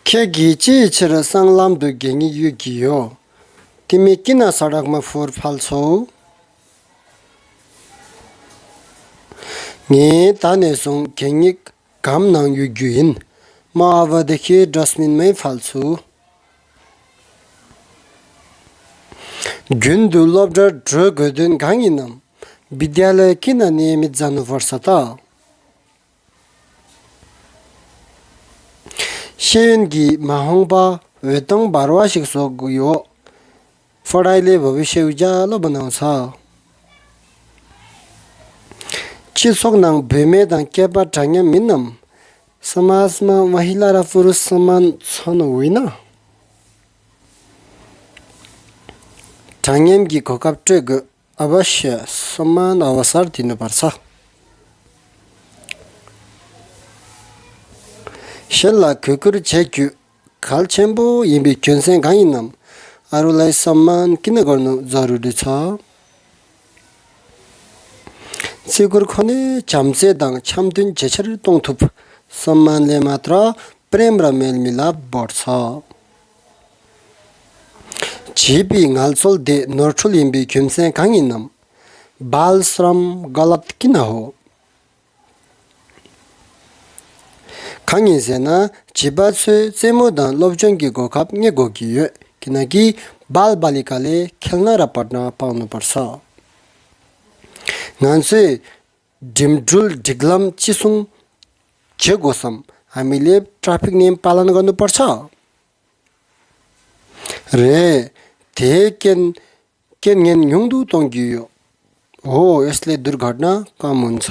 Kegi chira sanglam du gengi yu giyo. Timi kina sarak ma fur falso. Nge tane song gengi gam nang yu gyuin. Ma avadaki dasmin may falso. Gün du lobda drug ödün ganginam. Bidyala kina niyemit zanu varsata. शेयनगी माहोंबा वेतंग बारवा शिक्षो गुयो फड़ाइले भविष्य उजालो बनाउँछ चिसोक नाङ भेमे Dang Kepa ढाङ्गे minim समाजमा महिला र पुरुष समान छन् होइन ढाङ्गेमगी घोकाप्टेग अवश्य समान अवसर दिनुपर्छ Shella kukur chekyu khal chenpo yimbi kyunsen ganginam arulai samman kina garnu zaruri cha. Sigur khone chamse dang chamdun chechar tongtup samman le matra premra mel milap borcha. Chibi ngalsol de norchul yimbi kyunsen ganginam bal sram galat kina ho. 강인세나 지바스 세모단 롭정기 고갑 녜고기여 기나기 발발리칼레 켈나라 파트나 파우노 पर्छ नान्से डिमड्रुल डिग्लम चिसुङ जेगोसम हामीले traffic नियम पालन गर्नुपर्छ रे धेकेन केन युङदु तोंगियो हो यसले दुर्घटना कम हुन्छ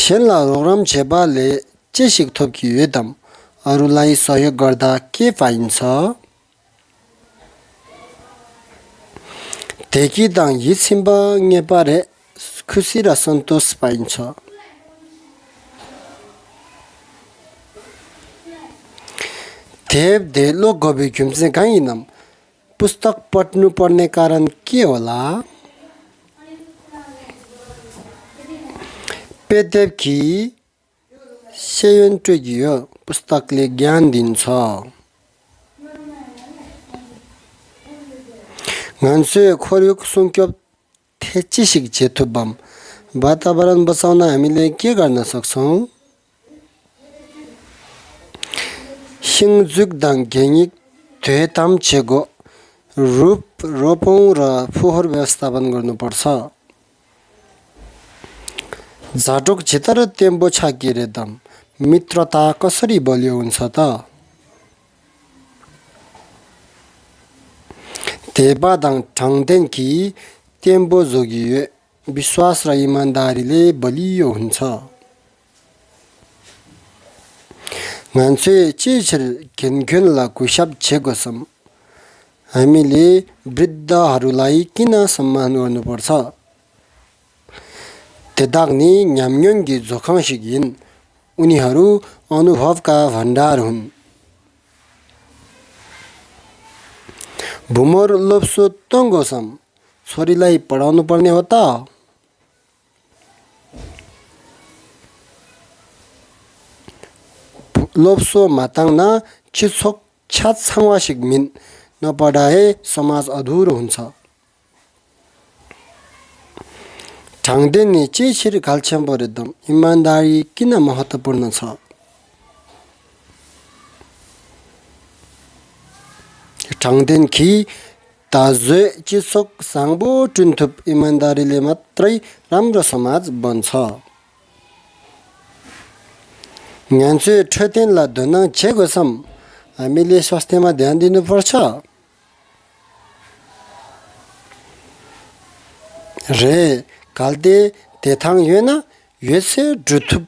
शेल्ला रोग्राम छेबाले चेसिक थोकी वेदम अरुलाई सहयोग गर्दा के पाइन्छ देखि दाङ यिसिम्बा नेपारे खुसी र सन्तोष पाइन्छ देव देलो गबे घुम्से गाइनम पुस्तक पढ्नु पर्ने कारण के होला पेदेवकी सेयन ट्वेगियो पुस्तकले ज्ञान दिन्छ गान्से खोर्युक सुङ्क्योप थेचिसिक जेथुबम वातावरण बचाउन हामीले के गर्न सक्छौं सिङजुक दाङ गेङिक थेताम छेगो रूप रोपौं र फोहोर व्यवस्थापन गर्नुपर्छ जाटोक क्षेत्र तेम्बो छाकिरेदम मित्रता कसरी बलियो हुन्छ त तेबादाङ ठाङदेनकी तेम्बो जोगिए विश्वास र इमानदारीले बलियो हुन्छ गान्से चिछर केनकेनला कुशब छेगोसम हामीले वृद्धहरूलाई किन सम्मान गर्नुपर्छ तेदाग्नि न्याम्योङगी जोखमसिगिन उनीहरू अनुभवका भण्डार हुन् भुमर लोप्सो तङ्गोसम छोरीलाई पढाउनु पर्ने हो त लोप्सो माताङना चिछोक छ्यात छाङवासिक मिन नपढाए समाज अधुरो हुन्छ ढाङ्देनी चिछिर घाल्छ्याम बरेदम इमानदारी किन महत्त्वपूर्ण छ ढाङ्देन खी ताजे चिसोक साङबो टुन्थुप इमानदारीले मात्रै राम्रो समाज बन्छ न्यान्से ठेतेनला धना छेगोसम हामीले स्वास्थ्यमा ध्यान दिनुपर्छ रे काल्ते तेथाङ युना युसे जुथुप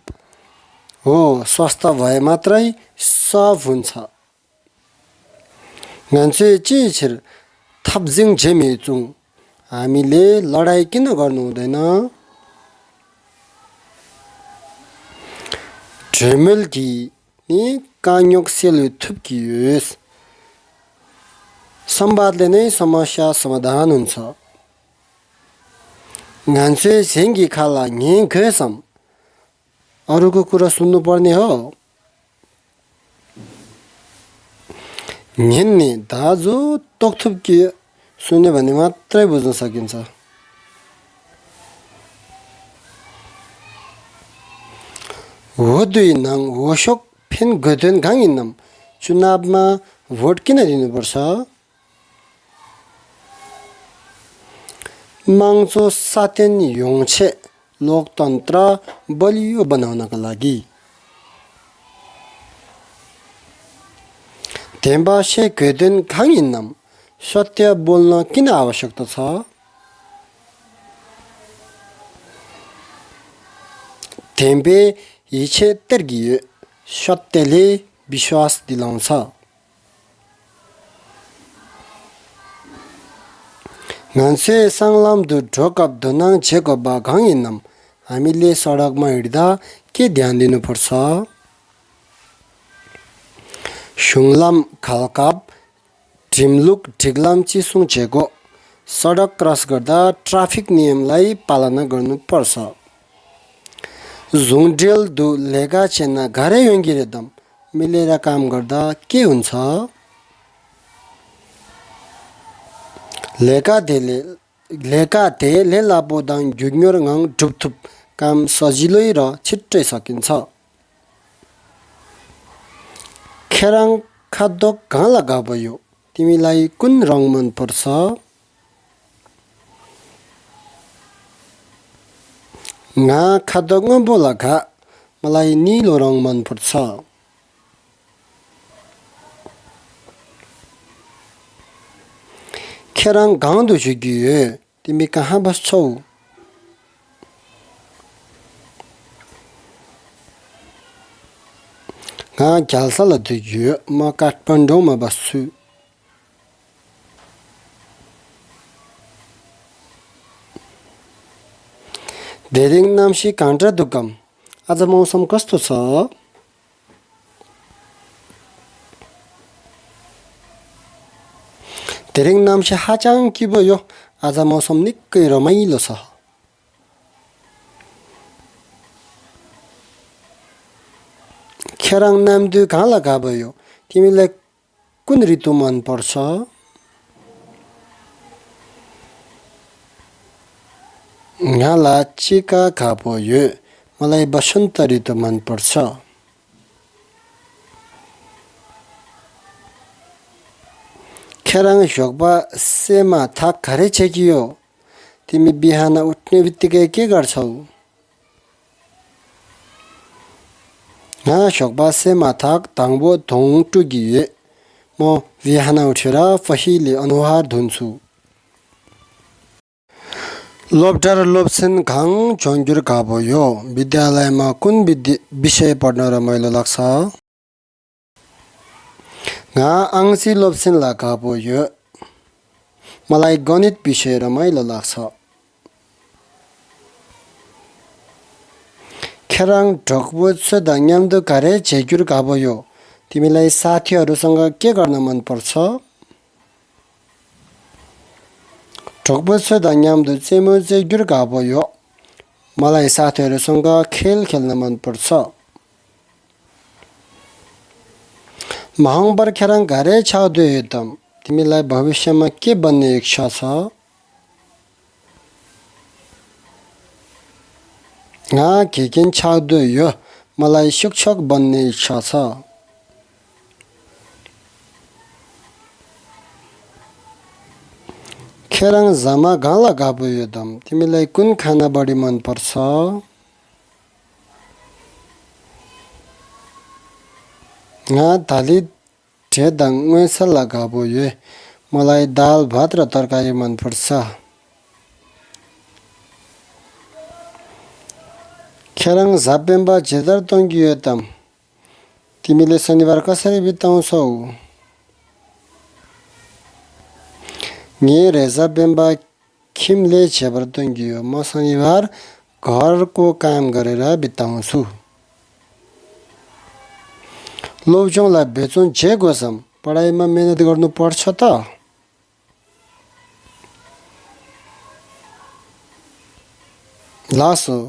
हो स्वास्थ्य भए मात्रै सब हुन्छ गान्से चिछिर थप्जिङ झेमेचुङ हामीले लडाई किन गर्नु हुँदैन झेमेलकी नि कान्योक सेलु थुप्कियोस् संवादले नै समस्या समाधान हुन्छ गान्से सेङ्गी खाला ङे घसम अरूको कुरा सुन्नुपर्ने हो नि दाजु तोकथुप के सुन्यो भने मात्रै बुझ्न सकिन्छ। होदुई नङ वोसोक फेन गदन गाङिनम चुनावमा भोट किन दिनुपर्छ? माङ्चो सातेन योङछे लोकतन्त्र बलियो बनाउनका लागि। धेम्बासे गदन गाङिनम सत्य बोल्न किन आवश्यकता छ? धेम्बे हिछे तेर्गिए सत्यले विश्वास दिलाउँछ। ngance sanglam du ढोकप दोनाङ छेको बा गाङिनम हामीले सडकमा हिँड्दा के ध्यान दिनुपर्छ? सुङलाम खालकाप ढिमलुक ढिगलाम चिसुङ छेको सडक क्रस गर्दा ट्राफिक नियमलाई पालना गर्नुपर्छ। झुङडेल दु लेगा चेना घरै योङ्गिरेदम मिलेर काम गर्दा के हुन्छ? लेका ले लापोदाङ जुग्योर ngaङ ढुपथुप काम सजिलै र छिट्टै सकिन्छ। खेराङ खाद्य कहाँ लगाबयो तिमीलाई कुन रङ मन पर्छ? nga खाद्य बोलाखा मलाई निलो रङ मन पर्छ। खेराङ गाउँदो जुगिए तिमी कहाँ बस्छौ? nga ग्याल्साला दुगिए म काठमाडौँमा बस्छु। धेरिङ नाम्सी कान्ट्रा दुकम आज मौसम कस्तो छ? धेरिङ नाम्सी हाचाङ कि भयो आज मौसम निकै रमाइलो छ। खेराङ नामदु कहाँ लगाबयो तिमीलाई कुन ऋतु मन पर्छ? ngala चिका खाबयो मलाई बसन्त ऋतु मन पर्छ। खेराङ झोकबा सेमा थाक घरै छेकियो तिमी बिहान उठ्ने बित्तिकै के गर्छौ? झोकबा सेमा थाक ताङबो धोङ टुगिए म बिहान उठेर पहिले अनुहार धुन्छु। लोभडार लोभसेन घाङ झोङ्गुर गाबयो विद्यालयमा कुन विषय पढ्न रमाइलो लाग्छ? nga आङसी लोभसेन लगाबयो मलाई गणित विषय रमाइलो लाग्छ। खेराङ ढोकबो सदा न्याम्दो घरे झेग्युर गाबयो तिमीलाई साथीहरूसँग के गर्न मन पर्छ? ढोकबो सदा न्याम्दो चेमो झेग्युर गाबयो मलाई साथीहरूसँग खेल खेल्न मन पर्छ। महङबर खेराङ घरे छाउदो एकदम तिमीलाई भविष्यमा के बन्ने इच्छा छ? nga केकेन छाउदो यो मलाई शिक्षक बन्ने इच्छा छ। खेराङ जामा गाला गाबयो दम तिमीलाई कुन खाना बढी मन पर्छ? nga थाली ढेदाङ उएसा लगाबयो मलाई दाल भात र तरकारी मन पर्छ। खेराङ झापेम्बा झेदर तङ्गियो तम तिमीले शनिबार कसरी बिताउँछौ? गे रेजा बेम्बा खिमले झेबर तङ्गियो म शनिबार घरको काम गरेर बिताउँछु। लोभजौँलाई बेचौँ जे गोसम पढाइमा मेहनत गर्नु पर्छ त। लासो